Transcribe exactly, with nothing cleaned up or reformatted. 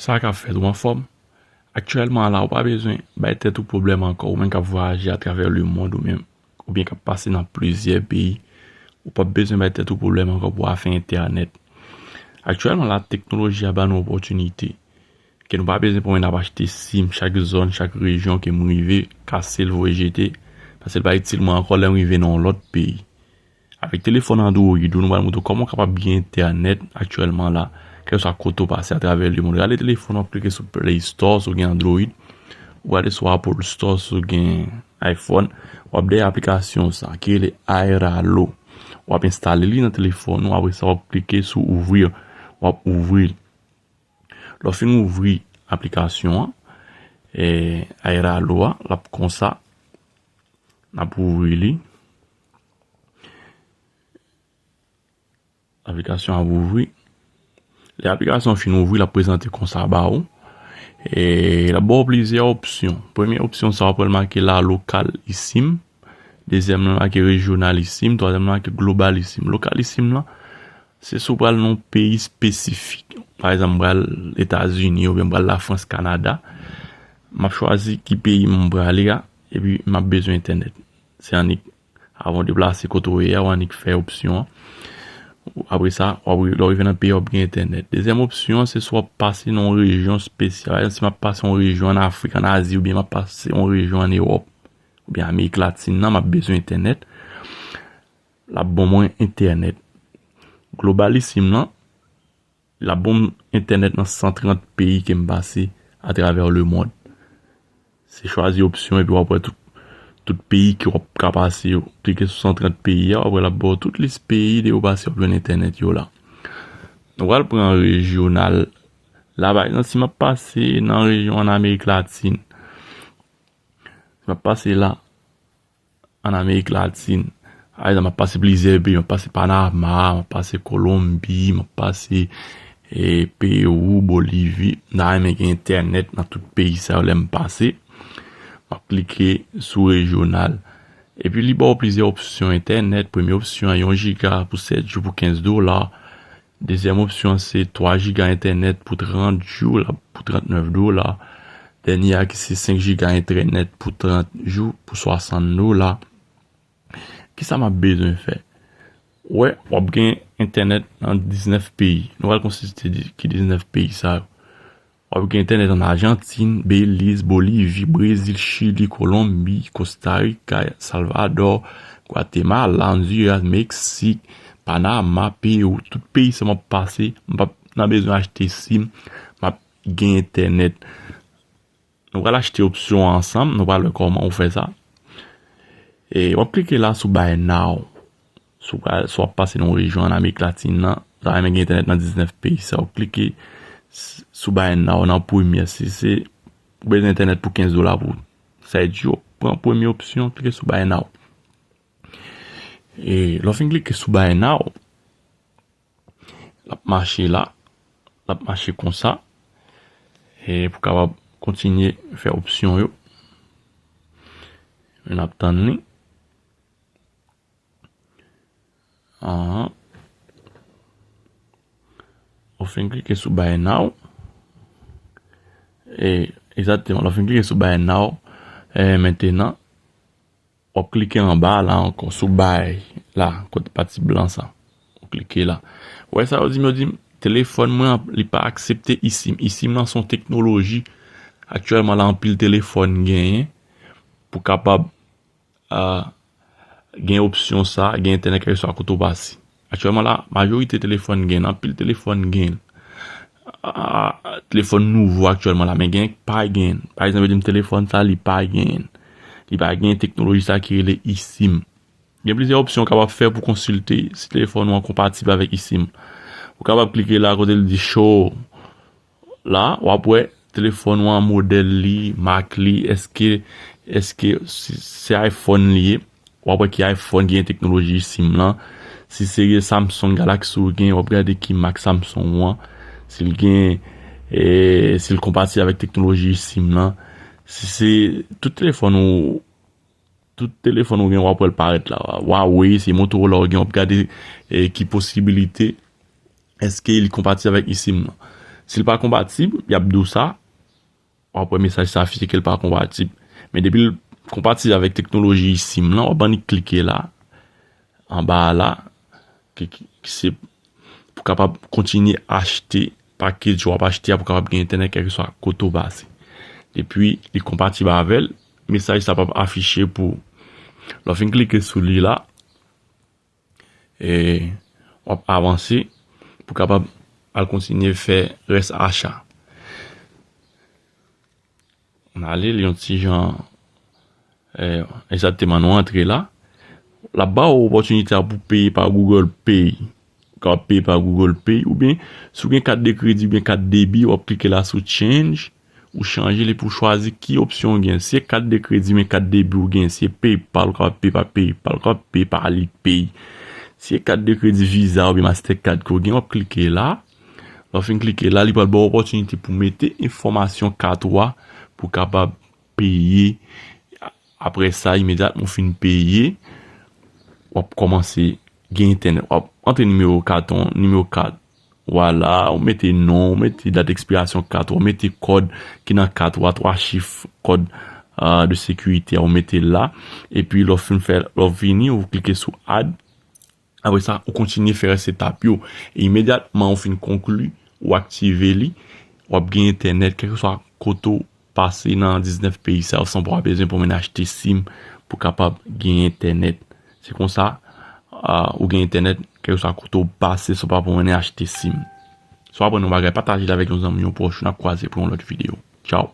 Sa k ap fèt, ou anfòm? Aktyèlman la, ou pa bezwen bay tèt ou pwoblèm ankò, ou menm k ap vwayaje atravè lemonn, ou menm, oubyen k ap pase nan plizyè peyi, ou p ap bezwen bay tèt ou pwoblèm ankò pou afè entènèt. Aktyèlman la, teknoloji a ba nou opòtinite ke nou pa bezwen pou n ap achte sim chak zòn, chak rejyon ke m rive, kase l, voye jete, paske l pa itil mwen ankò lè m rive nan yon lòt peyi. Avèk telefòn Android ou, nou pral montre w kòman w kapab gen entènèt aktyèlman la, kèlkeswa kote w pase atravè lemonn. Gade telefòn, w ap klike sou Play Store si w gen Android, ou gade sou Apple Store si w gen iPhone, w ap dèyè aplikasyon sa ki rele Airalo. W ap enstale li nan telefòn ou, apre sa w ap klike sou ouvrir, w ap ouvri l. Lè w fin ouvri aplikasyon an, eh, Airalo a, l ap konsa, n ap ouvri li. Aplikasyon ap ouvri. Lè aplikasyon fin ouvri, l ap prezante konsa ba ou. E l ap ba w plizyè opsyon. Premye opsyon sa, w ap wè l make la Local eSIM. Dezyèm nan make Regional eSIM. Twazyèm nan make Global eSIM. Local eSIM lan, se si w pral nan yon peyi espesifik. Pa egzanp, m pral Etazini oubyen m pral Lafrans, Kanada. M ap chwazi ki peyi m prale a, epi m ap bezwen entènèt. Se annik Avan w deplase kote w ye a, w annik fè opsyon an. Apre sa, w ap, lè w rive nan peyi a, w ap gen entènèt. Dezyèm opsyon an, se si w ap pase nan yon rejyon espesyal. Pa egzanp, si m ap pase yon rejyon ann Afrik, ann Azi, oubyen m ap pase yon rejyon ann Ewòp, oubyen Amerik Latin nan, m ap bezwen entènèt. L ap ban mwen entènèt. Global eSIM lan, l ap ban m entènèt nan san trant peyi ke m pase atravè lemonn. Se chwazi opsyon epi w ap wè tout, tout peyi ke w ap ka pase yo. Klike sou san trant peyi a, w ap wè l ap ba w tout lis peyi de ou pase w ap jwenn entènèt yo la. Nou pral pran rejyonal la, pa egzanp, si m ap pase nan rejyon ann Amerik Latin, si m ap pase la, ann Amerik Latin. Pa egzanp, m ap pase plizyè peyi, m ap pase Panama, m ap pase Kolonbi, m ap pase, eh, Pewou, Bolivi. M ta renmen gen entènèt nan tout peyi sa yo lè m pase. M ap klike sou rejyonal. Epi li ba w plizyè opsyon entènèt. Premye opsyon an, yon jiga pou sèt jou pou kenz dola. Dezyèm opsyon an se twa jiga entènèt pou trant jou, l ap pou trannèf dola. Dènye a ki se senk jiga entènèt pou trant jou pou swasant dola. Kisa m ap bezwen fè? Ou wè, w ap gen entènèt nan diznèf peyi. Nou pral konsilte di-, ki diznèf peyi sa yo. W ap gen entènèt ann Ajantin, Beliz, Bolivi, Brezil, Chili, Kolonbi, Kostarika, Salvadò, Gwatemala, Ondiras, Meksik, Panama, Pewou. Tout peyi sa m ap pase, m p ap nan bezwen achte sim, m ap gen entènèt. Nou pral achte opsyon an ansanm, nou pral wè kòman ou fè sa. E w ap klike la sou Buy Now. Si w pral, si w ap pase nan yon rejyon ann Amerik Latin nan, w ta renmen gen entènèt nan diznèf peyi sa, w klike s-, sou Buy Now nan premye. Si se, ou bezwen entènèt pou kenz dola pou sèt jou, pran premye opsyon, klike sou Buy Now. E lè w fin klike sou Buy Now, l ap mache la, l ap mache konsa, e pou kapab kontinye fè opsyon yo. N ap tann li. Ahan. Ou fin klike sou Buy Now. E, egzakteman, lè w fin klike sou Buy Now, e, mentenan, w ap klike anba la ankò, sou Buy la, kote pati blan sa. Ou klike la. Ou wè sa yo di m, yo di m, telefòn mwen an, li pa aksepte eSIM. eSIM lan se yon teknoloji aktyèlman la anpil telefòn genyen pou kapab, a, gen opsyon sa, gen entènèt kèlkeswa kote w pase. Aktyèlman la, majorite telefòn gen, anpil telefòn gen. A, telefòn nouvo aktyèlman la, men gen k pa gen. Pa egzanp, yo di m telefòn sa, li pa gen. Li pa gen teknoloji sa ki rele eSIM. Gen plizyè opsyon w kapab fè pou konsilte si telefòn ou an konpatib avèk eSIM. Ou kapab klike la kote l di Show. La, w ap wè telefòn ou an, modèl li, mak li, èske, èske si se iPhone li ye, w ap wè ki iPhone ki gen teknoloji eSIM lan. Si se Samsung Galaxy ou gen, w ap gade ki mak Samsung ou an, si l gen, e, si l konpatib avèk teknoloji eSIM lan. Si se tout telefòn ou, tout telefòn ou gen, w ap wè l parèt la. Huawei, se Motorola ou gen, w ap gade, e, ki posibilite, èske li konpatib avèk eSIM lan. Si l pa konpatib, y ap di w sa, w ap wè mesaj sa afiche ke l pa konpatib. Men depi l konpatib avèk teknoloji eSIM lan, w ap annik klike la, anba a la, ki, ki, ki se pou kapab kontinye achte pakej w ap achte a pou kapab gen entènèt kèlkeswa kote w pase. Depi li konpatib avè l, mesaj sa p ap afiche pou ou. Lè w fin klike sou li la, e w ap avanse pou kapab al kontinye fè rès acha. N ale, li yon ti jan, eh, egzakteman, nou antre la. L ap ba w opòtinite a pou peye pa Google Pay. Ou kapab peye pa Google Pay, oubyen si w gen kat de kredi oubyen kat debi, w ap klike la sou Change, ou chanje li pou chwazi ki opsyon w gen. Si e kat de kredi oubyen kat debi w gen, si e PayPal, ou kapab peye pa PayPal, ou kapab peye pa Alipay. Si e kat de kredi Visa oubyen Mastercard ke w gen, w ap klike la. Lè w fin klike la, li pral ba w opòtinite pou mete enfòmasyon kat ou a pou kapab peye. Apre sa, imedyatman w fin peye, w ap kòmanse gen entènèt. W ap antre nimewo kat, nimewo kat. Vwala, w mete non, w mete dat ekspirasyon kat ou, w mete kòd ki nan kat ou a, twa chif kòd, ah, de sekirite a, w mete l la. Epi lè w fin fè, lè w vini, w klike sou add. Apre sa, ou kontinye fè rès etap yo. E imedyatman ou fin konkli, ou aktive li, w ap gen entènèt, kèlkeswa kote w pase nan diznèf peyi sa yo, san pa w bezwen pou w mennen achte sim pou kapab gen entènèt. Se konsa, ah, ou gen entènèt, kèlkeswa kote w pase, san pa pou w mennen achte sim. Si w aprann yon bagay, pataje l avèk yon zanmi, yon pwòch, n ap kwaze pou yon lòt videyo. Tchaw!